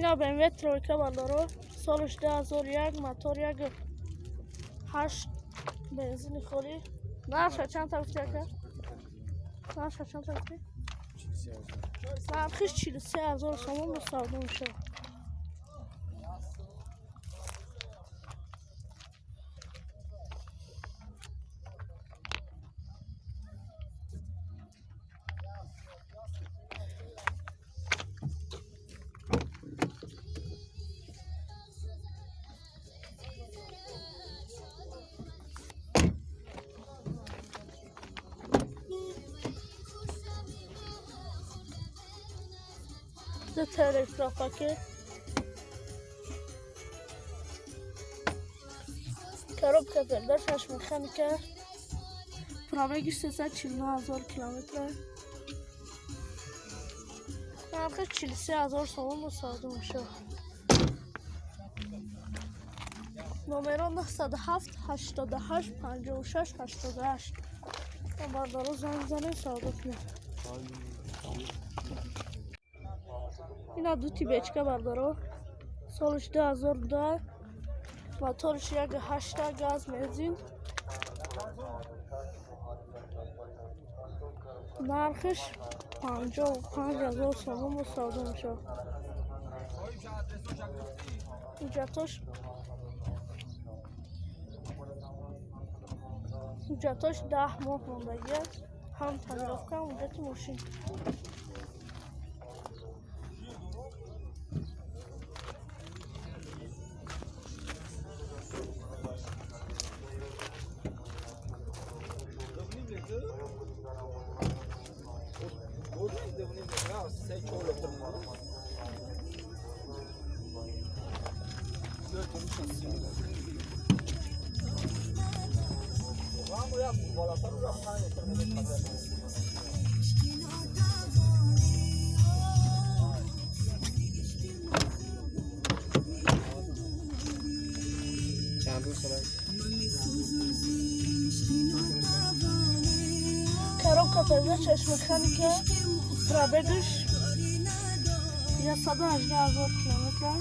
Ина BMW тройка бардоро, солаш 2001, мотор 1.8, бензини холӣ. Нарха чанд та гуфти ака? Нарха чанд та гуфти? Нархиш 43 000 сомон бо савдо мешавад. Ду электропакет. Коробка передачаш механика. Пробегиш 349 000 километр. Нархи 43 000 сомон бо савдо мешавад. Номеро 907 88 56 88. Бардоро занг занед, савдо кунед. Ина дути бечка бардоро. Солиш 2002, моториш 1.8, газ, бензин. Нархиш 55 000 сомон бо савдо мешавад. Ҳуҷҷатош 10 моҳ мондагӣ аст. Ҳам тонировка, ҳам ҳуҷҷати мошин. Коробка передач механика, пробегаш 118 000 километра.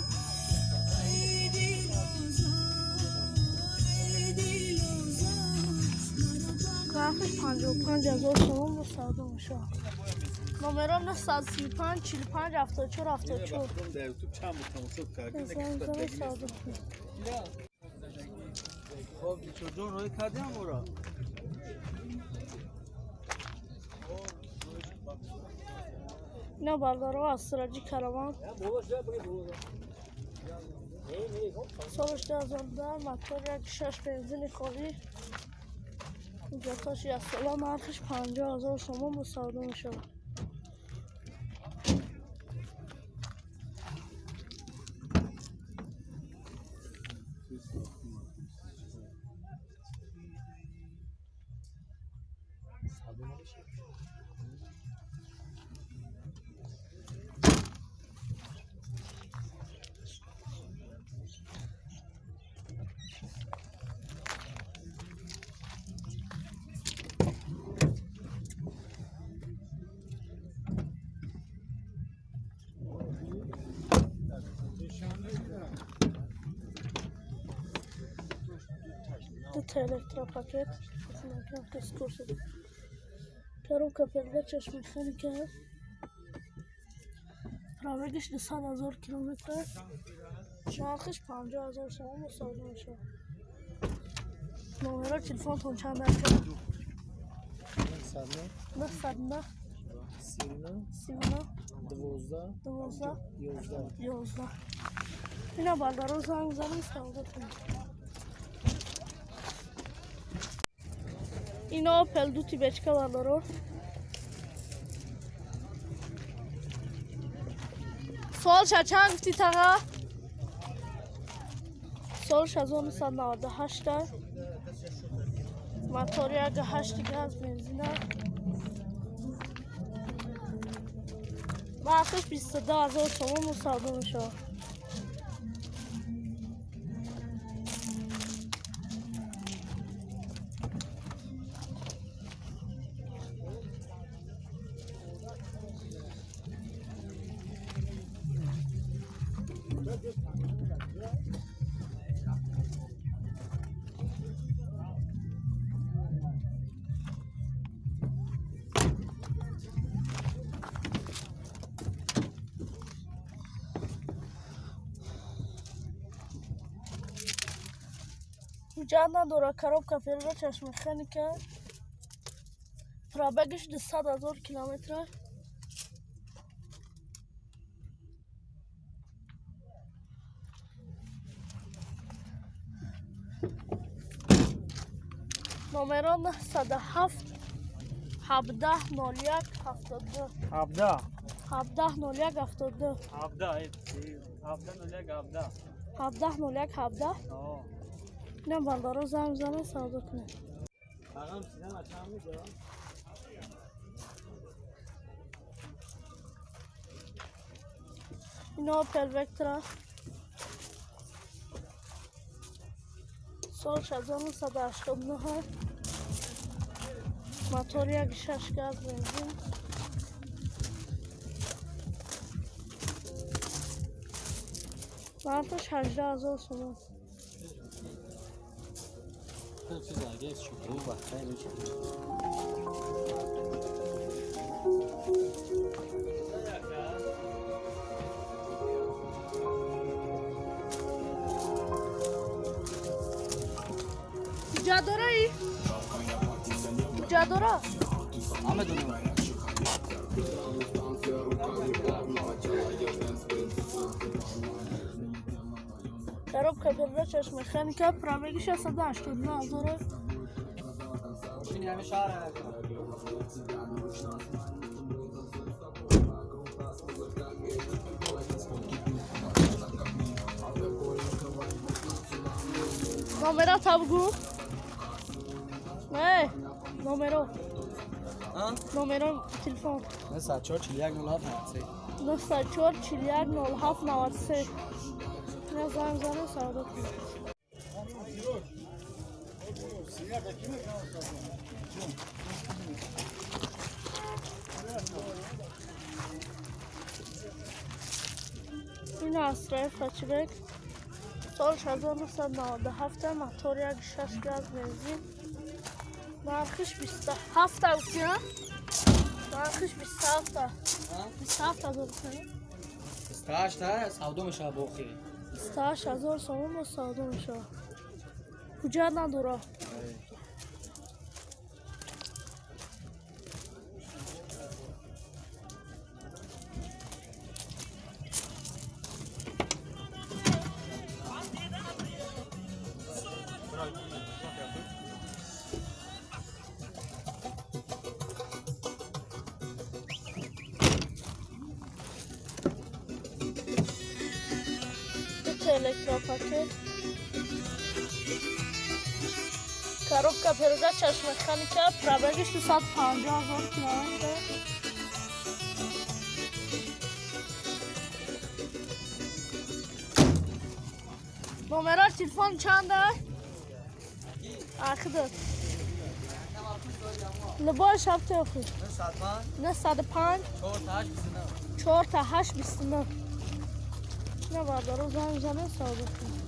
Нархиш 55 000 сомон бо савдо мешавад. Номеро 935 45 74 74. Занг занед, савдо кунед. خب بیچاره روی کردیم اورا. Ина бардоро Астра Ҷи Караван. Солаш 2010, мотор 1.6, бензини холӣ. Ҳуҷҷатош яксола, нархиш 50 000 сомон бо савдо мешавад. Дута электропакет. Коробка передачаш механика. Пробегаш 200 000 километр. Нархиш 50 000 сомон бо савдо мешавад. Номеро телефонтон чанд ака? 909 39 12 12 11 11. Ина бардаро занг занед, савдо кунед. Ина Опел дути бечка бардоро. Солша чанд гуфти таға? Солш 1998, мотор 1.8, газ, бензина. Нархиш 22 000 сомон бо савдо мешавад. Ҳуҷҷат надорад, коробка передачаш механика. Пробегаш 200 000 километра. Номеро 907 17 01 72. 17 17 01 72. 17 17 01 17 17 01 17. Инам бародаро занг бизанед, савдо кунед. Ино Opel Vectra сол 1989, мотор 1.6 газ бензин. Нархаш 18 000 сомон. Ҳуҷҷат дораи? Ҳуҷҷат дора? Коробка передачаш механика, пробегиш 189 000. Номера табгу? Не, номеро. Номеро телефон. 904 41 07 93. 904 41 07 93. Не занг занед, савдо кунед. Ин Астра F хэтчбек соли 1997, мотор 1.6 газ бензин. Нархиш 27 гуфтӣ, нархиш 27 27 000 гуфтӣ. 28 савдо мешавад бо охири. 28 000 сомон бо савдо мешавад. Ҳуҷҷат надорад. Электропакет. Коробка передачаш механика, пробегиш 250 000 километр. Номера телефон чанд аст? Ахидат. Либои шаб охир. 905 4 8 29. Не бародаро занг бизанед, савдо кунед.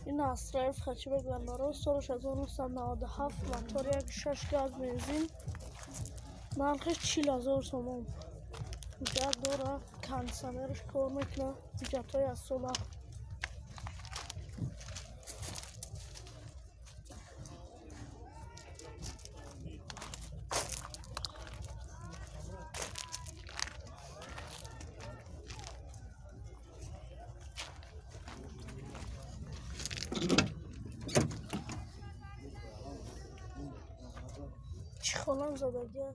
Ин Астра F хэтчбек бародаро соли 1997, мотор 1.6 газ бензин. Нархиш 40 000 сомон. Ҳуҷҷат дорад, кондитсионераш кор мекунад, ҳуҷҷатҳои аз сола. Чӣ холам задагия?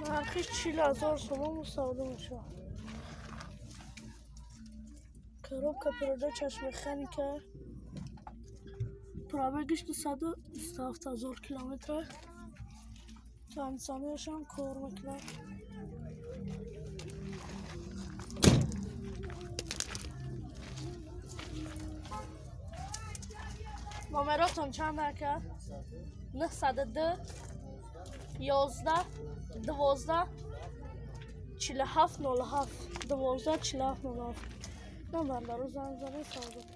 Нархиш 40 000 сомон савдо мешавад. Коробка передачаш механика. Пробегиш 227 000 километра. Кондитсионерашам кор мекунад. Номеротон чанд ака? 902 11 12 47 07, 12 47 07. На, бародаро, занг занед, савдо.